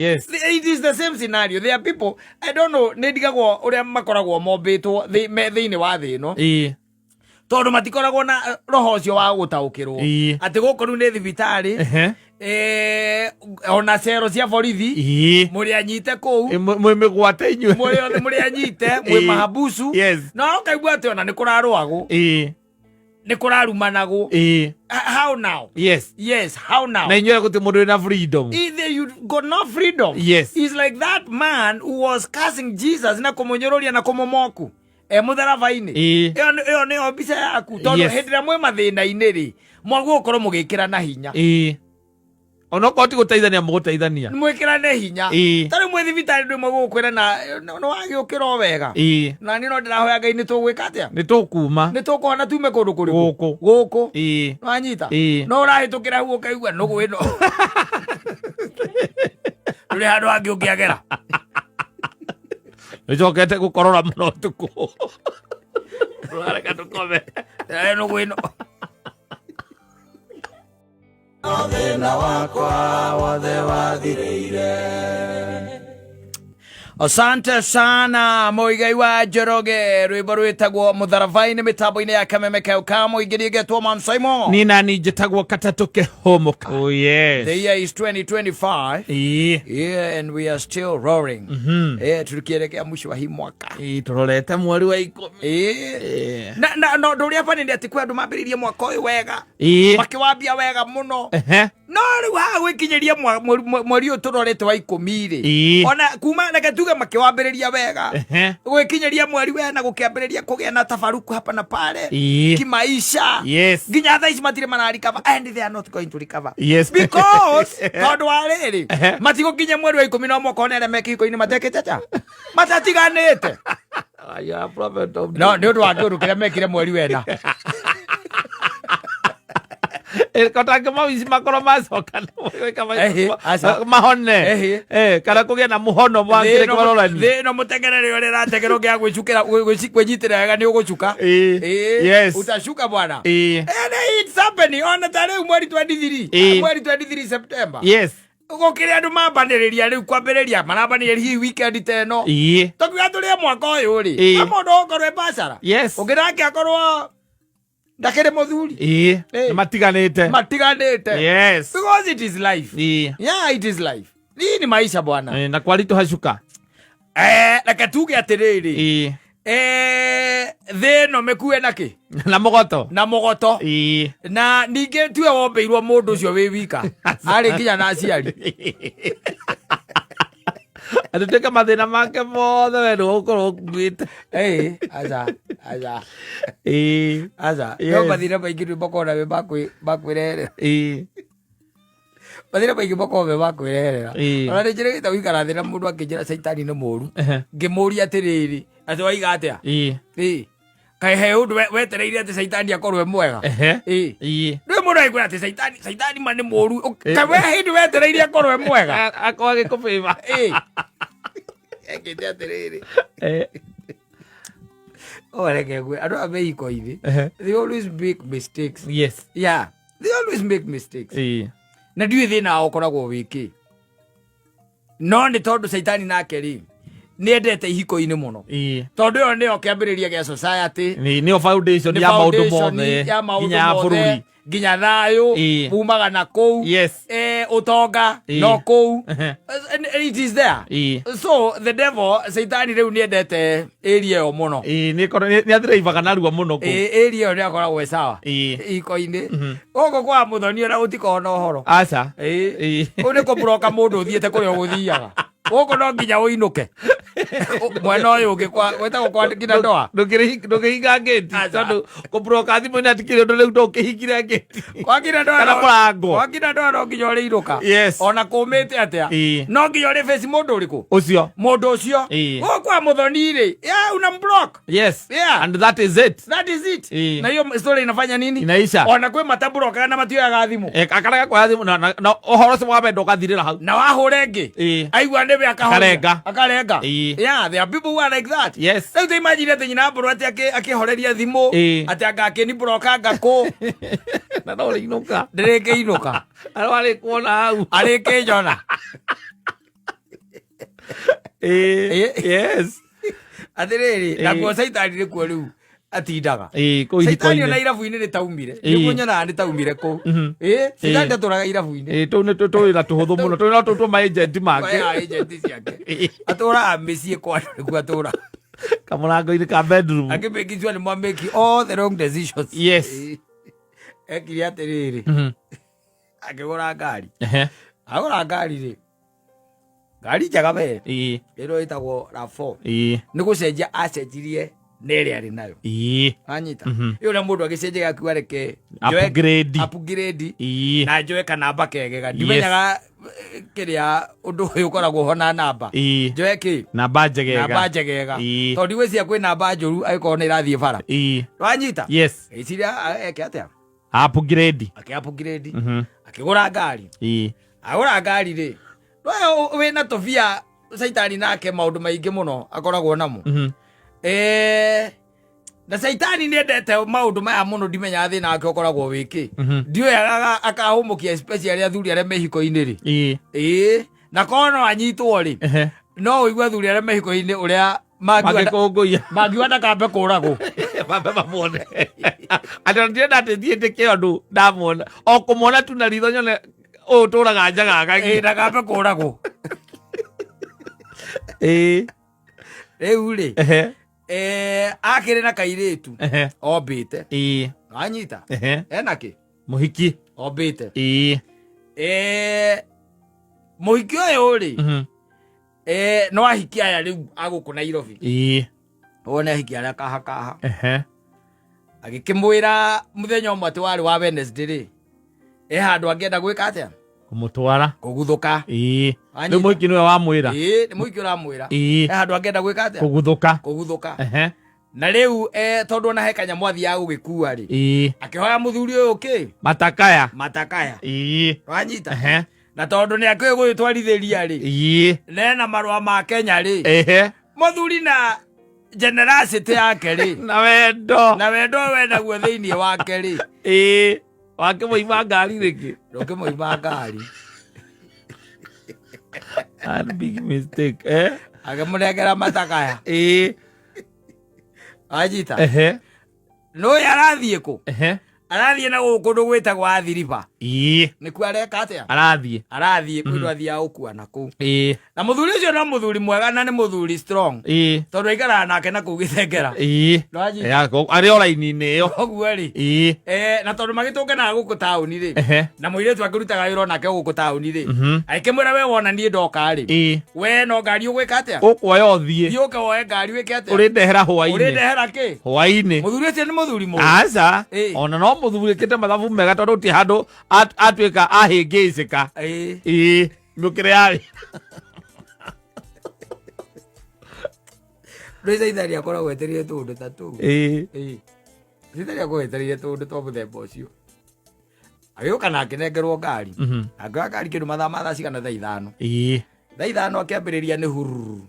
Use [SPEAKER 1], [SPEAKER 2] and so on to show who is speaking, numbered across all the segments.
[SPEAKER 1] Yes.
[SPEAKER 2] It is the same scenario. There are people, I don't know, nĩ ndigagwo ũrĩa makoragwo mombĩtwo thĩinĩ wa thĩ ĩno. Tondũ matikoragwo na roho ũcio wa gũtaũkĩrwo. Atĩ gũkũ rĩu nĩ thibitarĩ, ona cero cia borithi, mũrĩ anyite kũu.
[SPEAKER 1] Mwĩ mĩgwate inyuĩ.
[SPEAKER 2] Mũrĩ othe mũrĩ anyite, mwĩ mahabusu. No ũkaigua atĩ ona nĩ kũrarũagwo. Nĩ kũrarumanagwo. How now? Yes, how now?
[SPEAKER 1] Na inyuĩ gũtirĩ mũndũ wĩna freedom.
[SPEAKER 2] Either you got no freedom. It's like that man who was cursing Jesus na kũmũnyũrũria na kũmũmoku e mũtharaba-inĩ. Ĩyo nĩyo mbica yaku tondũ hĩndĩ ĩrĩa mwĩ mathĩna-inĩ rĩ, mwagwo gũkorwo mũgĩkĩrana hinya.
[SPEAKER 1] Onokorwo ti gũteithania mũgũteithania.
[SPEAKER 2] Mwĩkĩrane hinya. Ta rĩu mwĩ thibitarĩ ndũ ĩmwe gũgũkwĩra na nĩ wagĩũkĩra o wega. Na niĩ no ndĩrahoya Ngai nĩ tũgwĩka atĩa?
[SPEAKER 1] Nĩ tũkuma.
[SPEAKER 2] Nĩ tũkũhona tume kũndũ kũrĩkũ?
[SPEAKER 1] Gũkũ.
[SPEAKER 2] Gũkũ. Nĩwanyita? No ũrahĩtũkĩra hau ũkaigua nũgũ ĩno. Ndũrĩ handũ hangĩ ũngĩagera.
[SPEAKER 1] Nĩcokete gũkorora mũno ũtukũ. Ũrareka tũkome.
[SPEAKER 2] Nũgũ ĩno.
[SPEAKER 3] Thĩna wakwa wothe wathirĩire.
[SPEAKER 2] Asante sana Muigai wa Njoroge, rwimbo rwitagwo Mũtharaba-inĩ mĩtambo-inĩ ya Kameme Kau ka Mũingĩ ngetwo Man Simon.
[SPEAKER 1] Ni nani njĩtagwo Katatũ Kĩhũmũka. Oh yes.
[SPEAKER 2] The year is 2025. Yeah, and we are still roaring. Yeah, tukielekea mwisho wa hii mwaka.
[SPEAKER 1] Tũrorete mweri wa 10.
[SPEAKER 2] Na ũndũ ũrĩa bani nĩ atĩ kwĩ andũ mambĩrĩirie mwaka ũyũ wega. Makĩwambia wega mũno. No rĩu haha gwĩkinyĩria mweri ũyũ tũrorete wa 10 rĩ. Ona kuma reke tuge makĩwambĩrĩria wega. Gwĩkinyĩria mweri wena gũkĩambĩrĩria kũgĩa na tabaruku hapa na pale. Kimaisha. Nginya thaa ici matirĩ mararecover and they are not going to recover. Because tondũ wa rĩrĩ, matigũkinya mweri wa 11 okorwo nĩ arĩa me kĩhiko-inĩ matekĩte atĩa? Matatiganĩte.
[SPEAKER 1] You are a prophet of
[SPEAKER 2] No, nĩ ũndũ wa kĩũndũ kĩrĩa mekire mweri wena.
[SPEAKER 1] Kotangĩ mawici makorwo macoka
[SPEAKER 2] Ehe, aca.
[SPEAKER 1] mahone.
[SPEAKER 2] Ehe.
[SPEAKER 1] Kana kũgĩa na mũhono mwangĩrĩ kũrorani.
[SPEAKER 2] Thĩ ĩno mũtengerere ũrĩa ĩrategerwo ũngĩaga gwĩcukĩra kwĩnyitĩrĩra wega nĩ ũgũcuka. Utacuka bwana. And it's happening ona ta rĩu mweri 23. Mweri 23 September. Gũkĩrĩ andũ mambanĩrĩria rĩu kwambĩrĩria marambanĩrĩria hihi weekend ta ĩno. Tũkiuga tũrĩe mwaka ũyũ rĩ. Kwĩ mũndũ ũgũkorwo e bachelor. Ũngĩ nake akorwo ndakĩrĩ mũthuri.
[SPEAKER 1] Nĩ matiganĩte.
[SPEAKER 2] Matiganĩte. Because it is life. Yeah, it is life. Hii ni maisha bwana.
[SPEAKER 1] Na kwaritũha cuka.
[SPEAKER 2] Reke tuge atĩrĩrĩ. Thĩ ĩno mĩkue na kĩ?
[SPEAKER 1] Na mũgoto.
[SPEAKER 2] Na mũgoto. Na ningĩ tiwe wombĩirwo mũndũ ũcio wĩ wika. Arĩ nginya na aciari.
[SPEAKER 1] Atĩ tuĩke mathĩna make mothe we nĩwe ũkorwo ũkuĩte.
[SPEAKER 2] Aca, aca. Aca. No mathĩna maingĩ nĩ makoragwo na wĩ makwĩreherera. Mathĩna maingĩ makoragwo me makwĩreherera. Ona nĩ njĩrĩgĩte gũikara thĩ na mũndũ akĩnjĩra caitani nĩ mũru. Ngĩmũria atĩrĩrĩ, atĩ waiga atĩa? Kaĩ he ũndũ wetereire atĩ caitani akorwo e mwega? Ndũĩ mũndũ agĩkwĩra atĩ caitani ma nĩ mũru. Kaĩ we hĩndĩ wetereire akorwo e mwega?
[SPEAKER 1] Akorwo agĩkũbĩba.
[SPEAKER 2] Ekĩte atĩrĩrĩ. O reke ngwĩre, andũ aya me iko-inĩ, they always make mistakes. Yeah, they always make mistakes. Na ndiũĩ thĩna wao ũkoragwo wĩ kĩ. No nĩ tondũ caitani nake rĩ, nĩ endete ihiko-inĩ mũno. Tondũ ĩyo nĩyo kĩambĩrĩria gĩa society.
[SPEAKER 1] Nĩyo foundation
[SPEAKER 2] Nĩ
[SPEAKER 1] ya maũndũ
[SPEAKER 2] foundation
[SPEAKER 1] mothe,
[SPEAKER 2] ya maũndũ
[SPEAKER 1] nginya ya
[SPEAKER 2] mothe,
[SPEAKER 1] bũrũri.
[SPEAKER 2] nginya thayũ umaga na kũu. Ũtonga no kũu. It is there. So the devil, caitani rĩu nĩ endete area ĩyo mũno.
[SPEAKER 1] Nĩ athiraivaga narua mũno kũu.
[SPEAKER 2] Area ĩyo nĩ akoragwo ĩ sawa. Iko-inĩ. Gũkũ kwa mũthoni ona gũtikoragwo na ũhoro.
[SPEAKER 1] Aca.
[SPEAKER 2] Kũu nĩ kũmũroka mũndũ ũthiĩte kũrĩa ũgũthiaga. Gũkũ no nginya ũinũke. Mwena ũyũ ũngĩ gwĩtagwo kwa nginya ndoa.
[SPEAKER 1] Ndũkĩhinga ngĩti.
[SPEAKER 2] Aca.
[SPEAKER 1] Tondũ kũmũroka thimũ-inĩ atikĩrĩ ũndũ rĩu ndũkĩhingire ngĩti.
[SPEAKER 2] Kwa nginya ndoa
[SPEAKER 1] Kana mũrango.
[SPEAKER 2] Kwa nginya ndoa no nginya ũrĩinũka. Ona kũmĩte atĩa. No nginya ũrĩ face mũndũ ũrĩkũ?
[SPEAKER 1] Ũcio.
[SPEAKER 2] Mũndũ ũcio. Gũkũ kwa mũthoni rĩ, yeah, una block. Yeah.
[SPEAKER 1] And that is it.
[SPEAKER 2] That is it. Na hiyo story inafanya nini?
[SPEAKER 1] Inaisha.
[SPEAKER 2] Ona kwĩ matamburokaga na matioyaga thimũ.
[SPEAKER 1] Akarega kuoya thimũ na ũhoro ũcio wa wendo ũgathirĩra hau.
[SPEAKER 2] Na wahũra ĩngĩ. Aigua nĩwe akahoria.
[SPEAKER 1] Akarenga.
[SPEAKER 2] Akarenga. Yeah, there are people who are like that. Rĩu ta imagine atĩ nyina mbũrũ atĩ akĩhoreria thimũ. Atĩ anga akĩniburoka ngakũ.
[SPEAKER 1] Na no ũrĩinũka.
[SPEAKER 2] Ndĩrĩkĩinũka.
[SPEAKER 1] Arĩa arĩ kuona hau.
[SPEAKER 2] Arĩkĩnjona.
[SPEAKER 1] Ĩĩ. Yes.
[SPEAKER 2] Atĩrĩrĩ,
[SPEAKER 1] Ĩĩ.
[SPEAKER 2] nakuo caitani nĩkuo rĩu atindaga.
[SPEAKER 1] Ĩĩ, kũu
[SPEAKER 2] Caitani ona
[SPEAKER 1] ihiko-inĩ.
[SPEAKER 2] irabu-inĩ nĩ taumire.
[SPEAKER 1] Ĩĩ.
[SPEAKER 2] Nĩguo nyonaga nĩ taumire kũu. Ĩĩ, caitani ndatũraga irabu-inĩ.
[SPEAKER 1] Ĩĩ, tũu nĩ tũwĩra tũhũthũ mũno. Tũu no tũu tũma agent make.
[SPEAKER 2] Oya agent ciake. Atũraga mĩciĩ kwa andũ nĩkuo atũraga.
[SPEAKER 1] Kamũrango-inĩ ka bedroom.
[SPEAKER 2] Akĩmake sure nĩ mwa make all the wrong decisions.
[SPEAKER 1] Yes.
[SPEAKER 2] Ĩĩ. Ekire atĩrĩrĩ, akĩgũra ngari. Agũra ngari rĩ, ngari njega we, ĩno ĩtagwo RAV4. Nĩ gũcenjia acenjirie na ĩrĩa arĩ nayo. Anyita. Ĩyo ũrĩa mũndũ agĩcenjagia akiuga reke njoe-
[SPEAKER 1] Upgrade.
[SPEAKER 2] upgrade na njoe kanamba kegega. Ndimenyaga kĩrĩa ũndũ ũyũ ũkoragwo ho na namba. Njoe kĩ?
[SPEAKER 1] Namba njegega.
[SPEAKER 2] Namba njegega. Tondũ ndigwĩciria kwĩ namba njũru angĩkorwo nĩ ĩrathiĩ bara. Wanyita?
[SPEAKER 1] Yes.
[SPEAKER 2] Ĩciria eke atĩa?
[SPEAKER 1] Upgrade.
[SPEAKER 2] Akĩ upgrade. Akĩgũra ngari. Agũra ngari rĩ, we wĩna tũbia caitani nake maũndũ maingĩ mũno akoragwo namo. Na caitani nĩ endete maũndũ maya mũno, ndimenyaga thĩna wake ũkoragwo wĩkĩ. Ndiũĩ akahũmũkia especially athuri arĩa me hiko-inĩ rĩ. Ĩĩ, na korwo no anyitwo rĩ, no ũigue athuri arĩa me hiko-inĩ ũrĩa
[SPEAKER 1] Mangĩkũngũiya.
[SPEAKER 2] Mangiuga ndakambe kũragwo.
[SPEAKER 1] Mambe mamuone. Atĩ ona ndirenda atĩ thiĩ ndĩke ũndũ ndamuona. O kũmuona tu na ritho nyone ũyũ ũtũraga njagaga.
[SPEAKER 2] Ĩĩ, ndakambe kũragwo. Rĩu rĩ, akĩrĩ na kairĩtu ombĩte. Wanyita? Ena kĩ?
[SPEAKER 1] Mũhiki.
[SPEAKER 2] Ombĩte. Mũhiki ũyũ rĩ, no ahiki aya rĩu a gũkũ Nairobi. Wone ahiki arĩa kaha kaha. Agĩkĩmwĩra mũthenya ũmwe atĩ warĩ wa Wednesday rĩ, e handũ angĩenda gwĩka atĩa?
[SPEAKER 1] Kũmũtwara.
[SPEAKER 2] Kũguthũka. Wanyita?
[SPEAKER 1] Rĩu mũhiki nĩwe wamwĩra.
[SPEAKER 2] Ĩĩ, nĩ mũhiki ũramwĩra. E handũ angĩenda gwĩka atĩa?
[SPEAKER 1] Kũguthũka.
[SPEAKER 2] Kũguthũka. Na rĩu tondũ ona he kanyamũ athiaga gũgĩkua rĩ, akĩhoya mũthuri ũyũ kĩ?
[SPEAKER 1] Matakaya.
[SPEAKER 2] Matakaya. Wanyita? Na tondũ nĩ akĩũĩ gũgĩtwarithĩria rĩ, nena marũa ma Kenya rĩ, mũthuri na generosity yake rĩ,
[SPEAKER 1] Na wendo.
[SPEAKER 2] Na wendo ũyũ wenaguo thĩinĩ wake rĩ,
[SPEAKER 1] Wakĩmũima ngari rĩngĩ.
[SPEAKER 2] Ndũngĩmũima ngari.
[SPEAKER 1] That big mistake.
[SPEAKER 2] Akĩmũnengera matakaya. Wanyita? Nũĩ arathiĩ kũ? Arathiĩ na gũkũ kũndũ gwĩtagwo Athi River. Nĩkuo areka atĩa?
[SPEAKER 1] Arathiĩ.
[SPEAKER 2] Arathiĩ kwĩ andũ athiaga gũkua na kũu. Na mũthuri ũcio no mũthuri mwega na nĩ mũthuri strong. Tondũ aikaraga nake na kũu Gĩthengera. Ndwanyita?
[SPEAKER 1] Ya, arĩ o raini-inĩ ĩyo.
[SPEAKER 2] Koguo rĩ, na tondũ magĩtũnganaga gũkũ taũni rĩ, na mũirĩtu akĩrutaga wĩra onake gũkũ taũni rĩ, agĩkĩmwĩra we wona niĩ ndoka rĩ, we no ngari ũgwĩka atĩa?
[SPEAKER 1] Ũkuoya ũthiĩ.
[SPEAKER 2] Thiĩ ũke woe ngari wĩke atĩa?
[SPEAKER 1] Ũrĩndehera hwaĩ-inĩ.
[SPEAKER 2] Ũrĩndehera kĩ?
[SPEAKER 1] Hwaĩ-inĩ.
[SPEAKER 2] Mũthuri ũcio nĩ mũthuri mũũru.
[SPEAKER 1] Aca. Ona no mũthuri ĩkĩte mathabu mega tondũ ti handũ atuĩka ahĩngĩcĩka. Ĩĩ. Mĩũkĩre yarĩ.
[SPEAKER 2] Rĩu caitani akoragwo etereire tũũndũ ta tũu. Caitani akoragwo etereire tũũndũ twa mũthemba ũcio. Agĩũka na akĩnengerwo ngari. Akĩoya ngari kĩndũ mathaa ma thaa cigana, thaa 5. Thaa 5 akĩambĩrĩria nĩ hururu.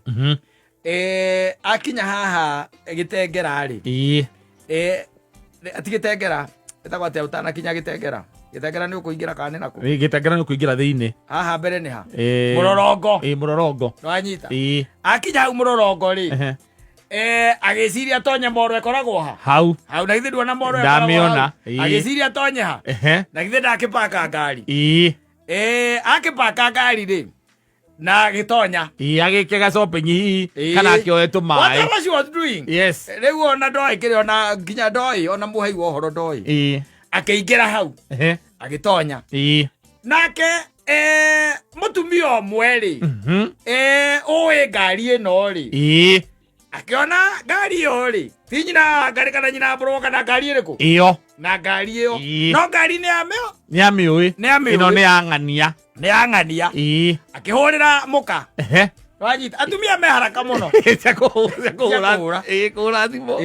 [SPEAKER 2] Akinya haha Gĩtengera rĩ, ti Gĩtengera, ĩtagwo atĩa ũtanakinya Gĩtengera? Gĩtengera nĩ ũkũingĩra kana nĩ nakũ?
[SPEAKER 1] Gĩtengera nĩ ũkũingĩra thĩinĩ.
[SPEAKER 2] Haha mbere nĩ ha? Mũrorongo.
[SPEAKER 1] Ĩĩ, Mũrorongo.
[SPEAKER 2] Nĩwanyita? Akinya hau Mũrorongo rĩ, agĩciria atonye moro ĩkoragwo ha?
[SPEAKER 1] Hau.
[SPEAKER 2] Hau, na githĩ nduona moro ĩkoragwo
[SPEAKER 1] Ndamĩona.
[SPEAKER 2] hau? Agĩciria atonye ha? Na githĩ ndakĩpaka ngari? Akĩpaka ngari rĩ, na agĩtonya.
[SPEAKER 1] Ĩĩ, agĩkĩga shopping hihi kana akĩoe tũmaĩ.
[SPEAKER 2] Whatever she was doing.
[SPEAKER 1] Yes.
[SPEAKER 2] Rĩu ona ndoĩ kĩrĩa, ona nginya ndoĩ, ona mũhei wa ũhoro ndoĩ. Akĩingĩra hau. Agĩtonya. Nake mũtumia ũmwe rĩ, ũĩ ngari ĩno rĩ, akĩona ngari ĩyo rĩ, ti nyina wa ngari kana nyina mbũrũo kana ngari ĩrĩkũ?
[SPEAKER 1] Ĩyo.
[SPEAKER 2] Na ngari ĩyo. No ngari nĩ yamĩo?
[SPEAKER 1] Nĩ amĩũĩ.
[SPEAKER 2] Nĩ amĩũĩ.
[SPEAKER 1] Ĩno nĩ ya ng'ania.
[SPEAKER 2] Nĩ ya ng'ania. Akĩhũrĩra mũka. Wanyita? Atumia me haraka mũno.
[SPEAKER 1] Cia kũhũra.
[SPEAKER 2] Cia kũhũra.
[SPEAKER 1] Ĩĩ, kũhũra thimũ.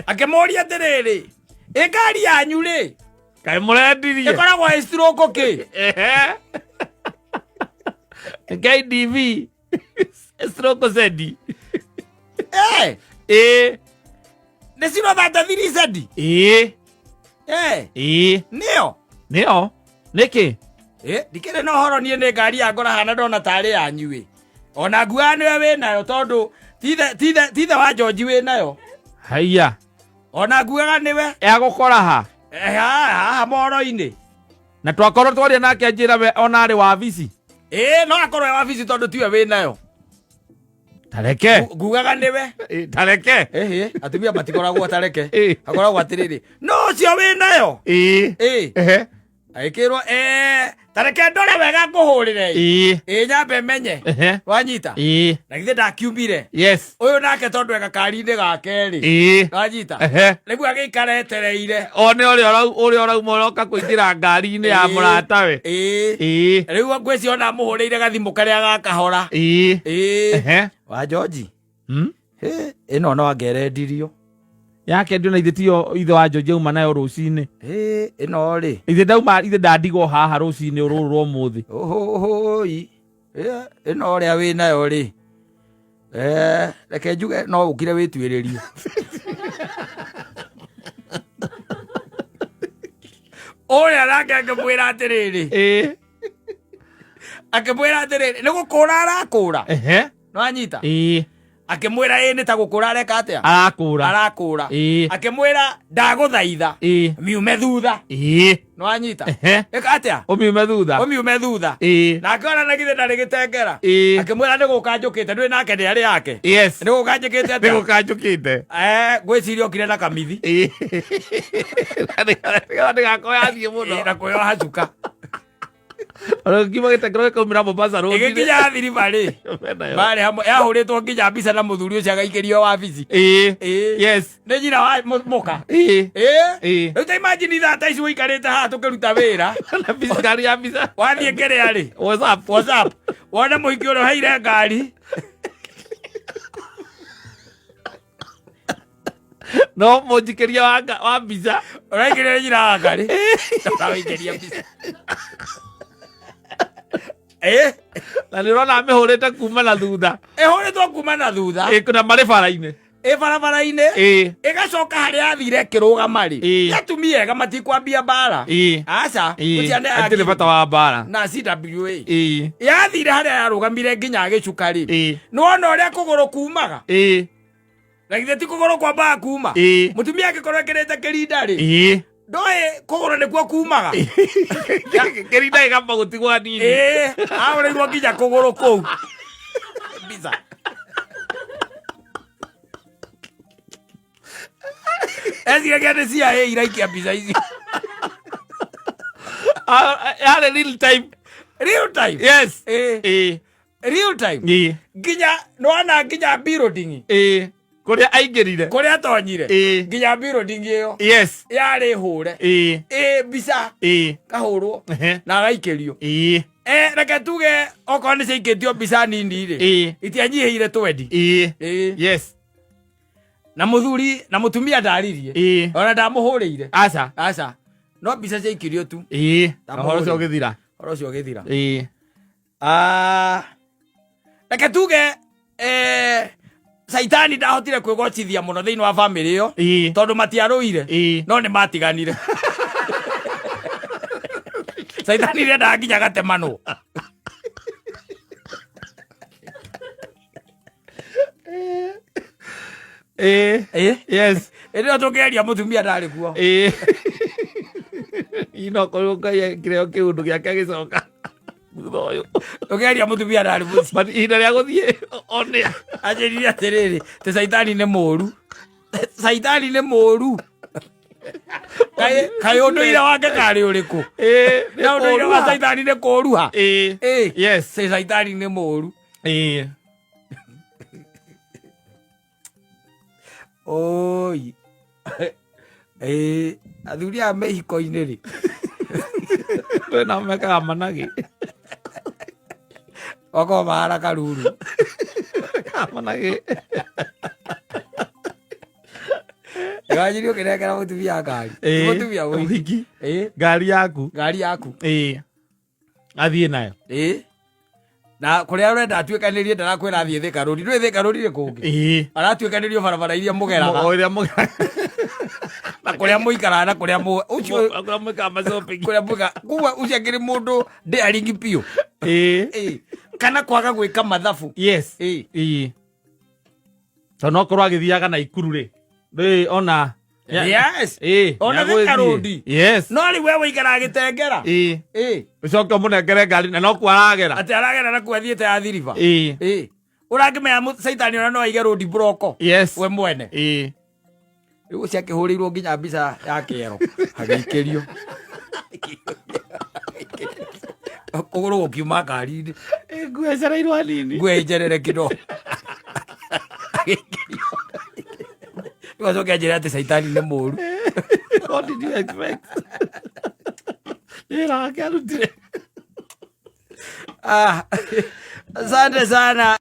[SPEAKER 2] Akĩmũria atĩrĩrĩ, ĩ ngari yanyu rĩ,
[SPEAKER 1] Kaĩ mũrendirie?
[SPEAKER 2] Ĩkoragwo ĩ stroke kĩ?
[SPEAKER 1] KDV. Stroke Zedi.
[SPEAKER 2] Nĩ ciro thate thiri Zedi? Nĩyo?
[SPEAKER 1] Nĩyo. Nĩkĩ?
[SPEAKER 2] Ndikĩrĩ na ũhoro niĩ nĩ ngari ya ngora hana ndona tarĩ yanyu ĩ. Ona nguaga nĩwe wĩnayo tondũ tithe wa George wĩnayo.
[SPEAKER 1] Haiya.
[SPEAKER 2] Ona nguaga nĩwe.
[SPEAKER 1] Egũkora ha?
[SPEAKER 2] Haha moro-inĩ.
[SPEAKER 1] Na twakorwo twaria nake anjĩra we ona arĩ wabici.
[SPEAKER 2] Ĩĩ no akorwo e wabici tondũ tiwe wĩnayo.
[SPEAKER 1] Tareke.
[SPEAKER 2] Ngugaga nĩwe.
[SPEAKER 1] Tareke.
[SPEAKER 2] Ĩhĩ, atumia matikoragwo tareke. Akoragwo atĩrĩrĩ, no ũcio wĩnayo.
[SPEAKER 1] Ĩĩ.
[SPEAKER 2] Ĩĩ.
[SPEAKER 1] Ehe.
[SPEAKER 2] Agĩkĩrwo tareke ndore wega ngũhũrĩre.
[SPEAKER 1] Ĩĩ.
[SPEAKER 2] Ĩĩ nyambe menye.
[SPEAKER 1] Ehe.
[SPEAKER 2] Wanyita?
[SPEAKER 1] Ĩĩ.
[SPEAKER 2] Na githĩ ndakiumire.
[SPEAKER 1] Yes.
[SPEAKER 2] Ũyũ nake tondũ e gakari-inĩ gake rĩ.
[SPEAKER 1] Ĩĩ.
[SPEAKER 2] Wanyita?
[SPEAKER 1] Ehe.
[SPEAKER 2] Rĩu agĩikara etereire.
[SPEAKER 1] One ũrĩa ũrĩa ũrauma ũroka kũingĩra ngari-inĩ ya mũratawe.
[SPEAKER 2] Ĩĩ.
[SPEAKER 1] Ĩĩ.
[SPEAKER 2] Rĩu ngwĩciria ona amũhũrĩire gathimũ karĩa ga kahora.
[SPEAKER 1] Ĩĩ.
[SPEAKER 2] Ĩĩ.
[SPEAKER 1] Ehe.
[SPEAKER 2] Wa George. Ĩno no angerendirio.
[SPEAKER 1] Yake ndio na ithe tiyo ithe wa George auma nayo rũcinĩ.
[SPEAKER 2] Ĩno rĩ.
[SPEAKER 1] Ithe ndauma ithe ndandigwo haha rũcinĩ rũrũ rwa ũmũthĩ.
[SPEAKER 2] Ũhũhũi. Ĩno ũrĩa wĩ nayo rĩ. Reke njuge no ũkire wĩtuĩrĩrie. Ũrĩa nake akĩmwĩra atĩrĩrĩ.
[SPEAKER 1] Ĩĩ.
[SPEAKER 2] Akĩmwĩra atĩrĩrĩ, nĩ gũkũra arakũra.
[SPEAKER 1] Ehe.
[SPEAKER 2] Nĩwanyita?
[SPEAKER 1] Ĩĩ.
[SPEAKER 2] Akĩmwĩra ĩĩ nĩ ta gũkũra areka atĩa?
[SPEAKER 1] Arakũra.
[SPEAKER 2] Arakũra.
[SPEAKER 1] Ĩĩ.
[SPEAKER 2] Akĩmwĩra ndagũthaitha.
[SPEAKER 1] Ĩĩ.
[SPEAKER 2] Miume thutha.
[SPEAKER 1] Ĩĩ.
[SPEAKER 2] Nĩwanyita?
[SPEAKER 1] Ehe.
[SPEAKER 2] Ĩka atĩa?
[SPEAKER 1] Ũmiume thutha.
[SPEAKER 2] Ũmiume thutha.
[SPEAKER 1] Ĩĩ.
[SPEAKER 2] Nake ona na githĩ ndarĩ gĩtengera.
[SPEAKER 1] Ĩĩ.
[SPEAKER 2] Akĩmwĩra nĩ gũka njũkĩte, ndũĩ nake nĩ arĩ yake.
[SPEAKER 1] Yes.
[SPEAKER 2] Nĩ gũka njũkĩte atĩa?
[SPEAKER 1] Nĩ gũka njũkĩte.
[SPEAKER 2] Ngwĩciria okire na kamithi.
[SPEAKER 1] Ĩĩ. Ndĩgakorwo yathiĩ mũno.
[SPEAKER 2] Ĩĩ, na kwĩyoha cuka.
[SPEAKER 1] Kiuma gĩtengero gĩkaumĩra Mombasa Road.
[SPEAKER 2] Ĩgĩkinya thiriba rĩ. Marĩ hamwe yahũrĩtwo nginya mbica na mũthuri ũcio agaikĩrio wabici.
[SPEAKER 1] Ĩĩ.
[SPEAKER 2] Ĩĩ.
[SPEAKER 1] Yes.
[SPEAKER 2] Nĩ nyina wa mũka.
[SPEAKER 1] Ĩĩ.
[SPEAKER 2] Ĩĩ.
[SPEAKER 1] Ĩĩ.
[SPEAKER 2] Rĩu ta imagine thaa ta ici ũikarĩte haha tũkĩruta wĩra.
[SPEAKER 1] Na mbica ngari ya mbica.
[SPEAKER 2] Wathiĩ kĩrĩa rĩ.
[SPEAKER 1] WhatsApp.
[SPEAKER 2] WhatsApp. Wone mũhiki ũrĩa ũheire ngari.
[SPEAKER 1] No mũnjikĩria wa mbica.
[SPEAKER 2] Ũraikĩria nyina wa ngari. Ũraikĩria mbica.
[SPEAKER 1] Na nĩ ũrona amĩhũrĩte kuma na thutha.
[SPEAKER 2] Ĩhũrĩtwo kuma na thutha.
[SPEAKER 1] Ĩĩ, na marĩ bara-inĩ.
[SPEAKER 2] Ĩ barabara-inĩ.
[SPEAKER 1] Ĩĩ.
[SPEAKER 2] Ĩgacoka harĩa yathire ĩkĩrũgama rĩ.
[SPEAKER 1] Ĩĩ.
[SPEAKER 2] Nĩ atumia ega matikwambia mbara.
[SPEAKER 1] Ĩĩ.
[SPEAKER 2] Aca.
[SPEAKER 1] Ĩĩ.
[SPEAKER 2] Gũtiane
[SPEAKER 1] Hatirĩ bata wa mbara.
[SPEAKER 2] Na CWA.
[SPEAKER 1] Ĩĩ.
[SPEAKER 2] Yathire harĩa yarũgamire nginya agĩcuka rĩ.
[SPEAKER 1] Ĩĩ.
[SPEAKER 2] Nĩwona ũrĩa kũgũrũ kumaga?
[SPEAKER 1] Ĩĩ.
[SPEAKER 2] Na githĩ ti kũgũrũ kwambaga kuma?
[SPEAKER 1] Ĩĩ.
[SPEAKER 2] Mũtumia angĩkorwo ekĩrĩte kĩrinda rĩ.
[SPEAKER 1] Ĩĩ.
[SPEAKER 2] Ndoĩ kũgũrũ nĩkuo kumaga?
[SPEAKER 1] Kĩrinda gĩkamba gũtigwo hanini.
[SPEAKER 2] Ĩĩ, ahũrĩirwo nginya kũgũrũ kũu. Mbica. Eciragia nĩ CIA iraikia mbica ici.
[SPEAKER 1] Yarĩ real time.
[SPEAKER 2] Real time?
[SPEAKER 1] Yes.
[SPEAKER 2] Ĩĩ.
[SPEAKER 1] Ĩĩ.
[SPEAKER 2] Real time?
[SPEAKER 1] Ĩĩ.
[SPEAKER 2] Nginya nĩwona nginya building.
[SPEAKER 1] Ĩĩ. Kũrĩa aingĩrire.
[SPEAKER 2] Kũrĩa atonyire.
[SPEAKER 1] Ĩĩ.
[SPEAKER 2] Nginya building ĩyo.
[SPEAKER 1] Yes.
[SPEAKER 2] Yarĩ hũre.
[SPEAKER 1] Ĩĩ.
[SPEAKER 2] Ĩĩ, mbica.
[SPEAKER 1] Ĩĩ.
[SPEAKER 2] Kahũrwo.
[SPEAKER 1] Ehe.
[SPEAKER 2] Na agaikĩrio.
[SPEAKER 1] Ĩĩ.
[SPEAKER 2] Reke tuge okorwo nĩ ciaikĩtio mbica nini rĩ.
[SPEAKER 1] Ĩĩ.
[SPEAKER 2] Itianyihĩire twendi.
[SPEAKER 1] Ĩĩ.
[SPEAKER 2] Ĩĩ.
[SPEAKER 1] Yes.
[SPEAKER 2] Na mũthuri na mũtumia ndaririe.
[SPEAKER 1] Ĩĩ.
[SPEAKER 2] Ona ndamũhũrĩire.
[SPEAKER 1] Aca.
[SPEAKER 2] Aca. No mbica ciaikirio tu.
[SPEAKER 1] Ĩĩ. Na ũhoro ũcio ũgĩthira.
[SPEAKER 2] Ũhoro ũcio ũgĩthira.
[SPEAKER 1] Ĩĩ.
[SPEAKER 2] Reke tuge Saitani ndahotire kwĩgocithia mũno thĩinĩ wa famĩlĩ ĩyo.
[SPEAKER 1] Ĩĩ.
[SPEAKER 2] Tondũ matiarũire.
[SPEAKER 1] Ĩĩ.
[SPEAKER 2] No nĩ matiganire. Saitani nĩendaga nginya gatemanwo.
[SPEAKER 1] Ĩĩ.
[SPEAKER 2] Ĩĩ.
[SPEAKER 1] Yes.
[SPEAKER 2] Ĩrĩa tũkĩaria mũtumia ndarĩ kuo.
[SPEAKER 1] Ĩĩ. Ino korwo Ngai ekire o kĩũndũ gĩake agĩcoka thutha ũyũ.
[SPEAKER 2] Tũkĩaria mũtumia ndarĩ mũciĩ.
[SPEAKER 1] But ihinda rĩa gũthiĩ one.
[SPEAKER 2] Anjĩrire atĩrĩrĩ, tĩ Saitani nĩ mũũru. Saitani nĩ mũũru. Kaĩ ũndũire wake karĩ ũrĩkũ?
[SPEAKER 1] Ĩĩ, nĩ
[SPEAKER 2] Na ũndũire wa
[SPEAKER 1] kũũruha.
[SPEAKER 2] Saitani nĩ kũũruha?
[SPEAKER 1] Ĩĩ.
[SPEAKER 2] Ĩĩ.
[SPEAKER 1] Yes.
[SPEAKER 2] Cĩ Saitani nĩ mũũru.
[SPEAKER 1] Ĩĩ.
[SPEAKER 2] Oi. Ĩĩ, athuri aya me hiko-inĩ rĩ.
[SPEAKER 1] Twĩna mekaga managĩ.
[SPEAKER 2] Okorwo mahana karuru.
[SPEAKER 1] Managĩ.
[SPEAKER 2] Ndĩranjirie ũkĩnengera mũtumia ngari.
[SPEAKER 1] Ĩĩ,
[SPEAKER 2] Mũtumia mũhiki.
[SPEAKER 1] mũhiki.
[SPEAKER 2] Ĩĩ.
[SPEAKER 1] Ngari yaku.
[SPEAKER 2] Ngari yaku.
[SPEAKER 1] Ĩĩ. Athiĩ nayo.
[SPEAKER 2] Ĩĩ. Na kũrĩa ũrenda atuĩkanĩrie ndarakwĩra athiĩ Thika Road. Ndũĩ Thika Road nĩ kũngĩ?
[SPEAKER 1] Ĩĩ.
[SPEAKER 2] Aratuĩkanĩrio barabara iria mũgeraga.
[SPEAKER 1] O iria mũgeraga.
[SPEAKER 2] Na kũrĩa mũikaraga na kũrĩa ũcio
[SPEAKER 1] Kũrĩa mwĩkaga ma shopping.
[SPEAKER 2] Kũrĩa mwĩkaga. Koguo ũcio akĩrĩ mũndũ daring biũ.
[SPEAKER 1] Ĩĩ.
[SPEAKER 2] Ĩĩ. Kana kwaga gwĩka mathabu.
[SPEAKER 1] Yes.
[SPEAKER 2] Ĩĩ.
[SPEAKER 1] Ĩĩ. Tondũ no korwo agĩthiaga na ikuru rĩ, rĩ ona
[SPEAKER 2] Yes.
[SPEAKER 1] Ĩĩ,
[SPEAKER 2] Ona
[SPEAKER 1] nĩagũgĩthiĩ.
[SPEAKER 2] Thika Road.
[SPEAKER 1] Yes.
[SPEAKER 2] No rĩu we wĩikaraga Gĩtengera.
[SPEAKER 1] Ĩĩ.
[SPEAKER 2] Ĩĩ.
[SPEAKER 1] Ũcoke ũmũnengere ngari na no kuo aragera.
[SPEAKER 2] Atĩ aragera na kuo athiĩte ya thiriba.
[SPEAKER 1] Ĩĩ.
[SPEAKER 2] Ĩĩ. Ũrangĩmenya caitani ona no aige road block.
[SPEAKER 1] Yes.
[SPEAKER 2] We mwene.
[SPEAKER 1] Ĩĩ.
[SPEAKER 2] Rĩu ũcio akĩhũrĩirwo nginya mbica ya kĩero agĩikĩrio. Kũgũrũ gũkiuma ngari-inĩ.
[SPEAKER 1] Nguo ĩcereirwo hanini.
[SPEAKER 2] Nguo ĩnjerere kĩno. Agĩikĩrio. Rĩu acoke anjĩre atĩ caitani nĩ mũru.
[SPEAKER 1] What did you expect? Wĩra wake arutire.
[SPEAKER 2] Ah, asante sana.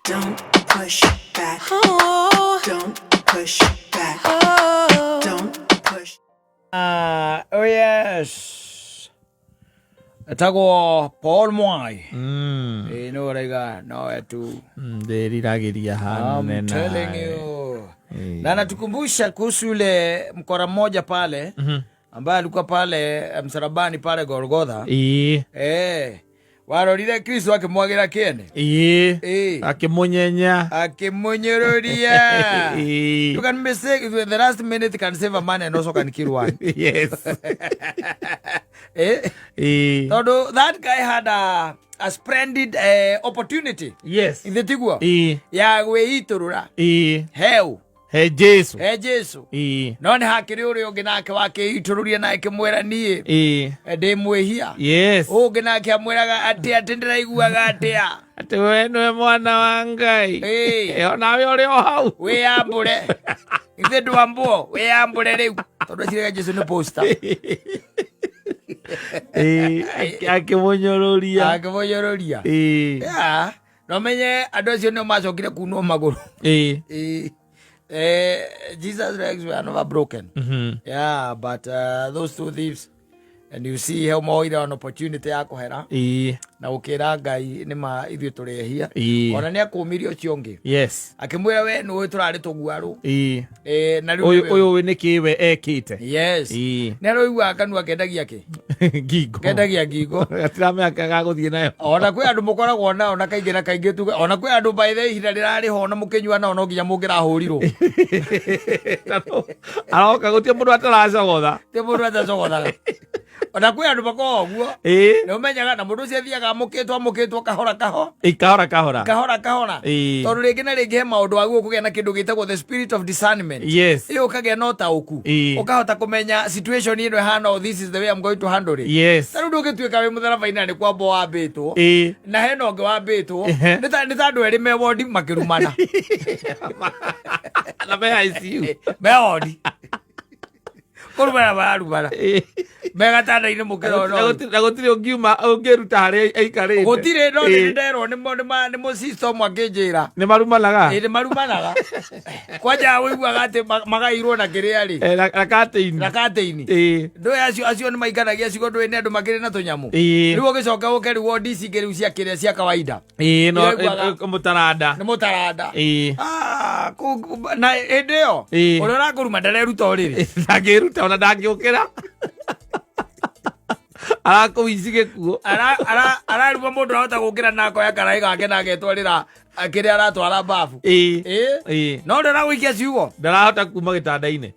[SPEAKER 4] Don't push back.
[SPEAKER 5] Oh,
[SPEAKER 4] Don't push back.
[SPEAKER 5] oh.
[SPEAKER 4] Don't push.
[SPEAKER 2] Ah, oh yes. Etagwo Paul Mwai. Ĩĩ nĩ ũraiga nowe tu.
[SPEAKER 1] Ndĩriragĩria
[SPEAKER 2] I'm
[SPEAKER 1] hanene
[SPEAKER 2] telling you. Na anatukumbusha kuhusu yule mkora mmoja pale ambaye alikuwa pale msalabani pale Golgotha.
[SPEAKER 1] Ĩĩ.
[SPEAKER 2] Eh, warorire Kristo akĩmwagĩra kĩene.
[SPEAKER 1] Ĩĩ.
[SPEAKER 2] Ĩĩ.
[SPEAKER 1] Akĩmũnyenya.
[SPEAKER 2] Akĩmũnyũrũria.
[SPEAKER 1] Ĩĩ.
[SPEAKER 2] You can mistake the last minute can save a man and also can kill one.
[SPEAKER 1] Yes.
[SPEAKER 2] Eh?
[SPEAKER 1] Ĩĩ.
[SPEAKER 2] Tondũ that guy had a splendid opportunity.
[SPEAKER 1] Yes.
[SPEAKER 2] Ithe tiguo?
[SPEAKER 1] Ĩĩ.
[SPEAKER 2] Ya gwĩitũrũra.
[SPEAKER 1] Ĩĩ.
[SPEAKER 2] Heu.
[SPEAKER 1] He Jesu.
[SPEAKER 2] He Jesu.
[SPEAKER 1] Ĩĩ.
[SPEAKER 2] No nĩ hakĩrĩ ũrĩa ũngĩ nake wakĩitũrũria na akĩmwĩra niĩ
[SPEAKER 1] Ĩĩ.
[SPEAKER 2] ndĩ mwĩhia.
[SPEAKER 1] Yes.
[SPEAKER 2] Ũngĩ nake amwĩraga atĩ atĩ ndĩraiguaga atĩa.
[SPEAKER 1] Atĩ we nĩwe mwana wa Ngai.
[SPEAKER 2] Ĩĩ.
[SPEAKER 1] Ĩ, onawe ũrĩ o hau.
[SPEAKER 2] Wĩyambũre. Ithe ndwambwo wĩyambũre rĩu. Tondũ eciragia Jesu nĩ poster.
[SPEAKER 1] Ĩĩ, akĩmũnyũrũria.
[SPEAKER 2] Akĩmũnyũrũria.
[SPEAKER 1] Ĩĩ.
[SPEAKER 2] Yeah. No menye andũ acio nĩo macokire kunwo magũrũ.
[SPEAKER 1] Ĩĩ.
[SPEAKER 2] Ĩĩ. Jesus legs were never broken. Yeah, but those two thieves, and you see how moire an opportunity ya kũhera
[SPEAKER 1] Ĩĩ.
[SPEAKER 2] na gũkĩra Ngai nĩ ma ithuĩ tũrĩ ehia.
[SPEAKER 1] Ĩĩ.
[SPEAKER 2] Ona nĩ akũmirie ũcio ũngĩ.
[SPEAKER 1] Yes.
[SPEAKER 2] Akĩmwĩra we nĩũĩ tũrarĩ tũguarũ.
[SPEAKER 1] Ĩĩ.
[SPEAKER 2] Na rĩu
[SPEAKER 1] Ũyũ
[SPEAKER 2] nĩwe-
[SPEAKER 1] ũyũ nĩ kĩ we ekĩte?
[SPEAKER 2] Yes.
[SPEAKER 1] Ĩĩ.
[SPEAKER 2] Nĩ aroiguaga kanua kendagia kĩ?
[SPEAKER 1] Ngingo.
[SPEAKER 2] Kendagia ngingo.
[SPEAKER 1] Gatiramenya gagũthiĩ nayo.
[SPEAKER 2] Ona kwĩ andũ mũkoragwo nao na kaingĩ na kaingĩ tuge ona kwĩ andũ by the way ihinda rĩrarĩ ho na mũkĩnyua nao no nginya mũngĩrahũrirwo.
[SPEAKER 1] Aroka gũtirĩ mũndũ ataracogotha.
[SPEAKER 2] Ti mũndũ atacogothaga. Ona kwĩ andũ makoragwo ũguo.
[SPEAKER 1] Ĩĩ.
[SPEAKER 2] Nĩ ũmenyaga na mũndũ ũcio athiaga amũkĩtwo amũkĩtwo kahora kaho.
[SPEAKER 1] Ĩ, kahora kahora.
[SPEAKER 2] Kahora kahora.
[SPEAKER 1] Ĩĩ.
[SPEAKER 2] Tondũ rĩngĩ na rĩngĩ he maũndũ wagĩrĩirwo kũgĩa na kĩndũ gĩtagwo the spirit of discernment.
[SPEAKER 1] Yes.
[SPEAKER 2] Ĩyo ũkagĩa na ũtaũku.
[SPEAKER 1] Ĩĩ.
[SPEAKER 2] Ũkahota kũmenya situation ĩno ĩhana ũũ, this is the way I'm going to handle it.
[SPEAKER 1] Yes.
[SPEAKER 2] Ta rĩu ndũngĩtuĩka wĩ mũtharaba-inĩ na nĩ kwambwo wambĩtwo.
[SPEAKER 1] Ĩĩ.
[SPEAKER 2] Na hena ũngĩ wambĩtwo.
[SPEAKER 1] Ehe.
[SPEAKER 2] Nĩ ta andũ erĩ me wondi makĩrumana.
[SPEAKER 1] Na me ICU.
[SPEAKER 2] Me wondi. Kũrumana mararumana.
[SPEAKER 1] Ĩĩ.
[SPEAKER 2] Me gatanda-inĩ mũkĩrona ũyũ.
[SPEAKER 1] Na gũtirĩ ũngiuma ũngĩruta harĩa aikarĩte.
[SPEAKER 2] Gũtirĩ no
[SPEAKER 1] Ĩĩ.
[SPEAKER 2] nĩ nderwo nĩ mũsister ũmwe akĩnjĩra.
[SPEAKER 1] Nĩ marumanaga.
[SPEAKER 2] Ĩĩ nĩ marumanaga. Kwanja ũiguaga atĩ magairwo na kĩrĩa rĩ.
[SPEAKER 1] Na katĩini.
[SPEAKER 2] Na katĩini.
[SPEAKER 1] Ĩĩ.
[SPEAKER 2] Ndũĩ acio nĩ maikanagia ciugo ndũĩ nĩ andũ makĩrĩ na tũnyamũ.
[SPEAKER 1] Ĩĩ.
[SPEAKER 2] Rĩu ũgĩcoka ũke rĩu wondi ici ingĩ rĩu cia kĩrĩa cia kawaida.
[SPEAKER 1] Ĩĩ, no,
[SPEAKER 2] Iraiguaga.
[SPEAKER 1] mũtaranda.
[SPEAKER 2] Nĩ mũtaranda.
[SPEAKER 1] Ĩĩ.
[SPEAKER 2] Ah, na hĩndĩ ĩyo
[SPEAKER 1] Ĩĩ.
[SPEAKER 2] ũrĩa ũrakũruma ndareruta ũrĩrĩ.
[SPEAKER 1] Ndangĩruta ona ndangĩũkĩra. Arakũici gĩkuũ.
[SPEAKER 2] Araruma mũndũ arahota gũkĩra na akoya karaĩ gake na agetwarĩra kĩrĩa aratwara babu.
[SPEAKER 1] Ĩĩ.
[SPEAKER 2] Ĩĩ.
[SPEAKER 1] Ĩĩ.
[SPEAKER 2] No ũrĩa ũragũikia ciugo.
[SPEAKER 1] Ndarahota kuma gĩtanda-inĩ.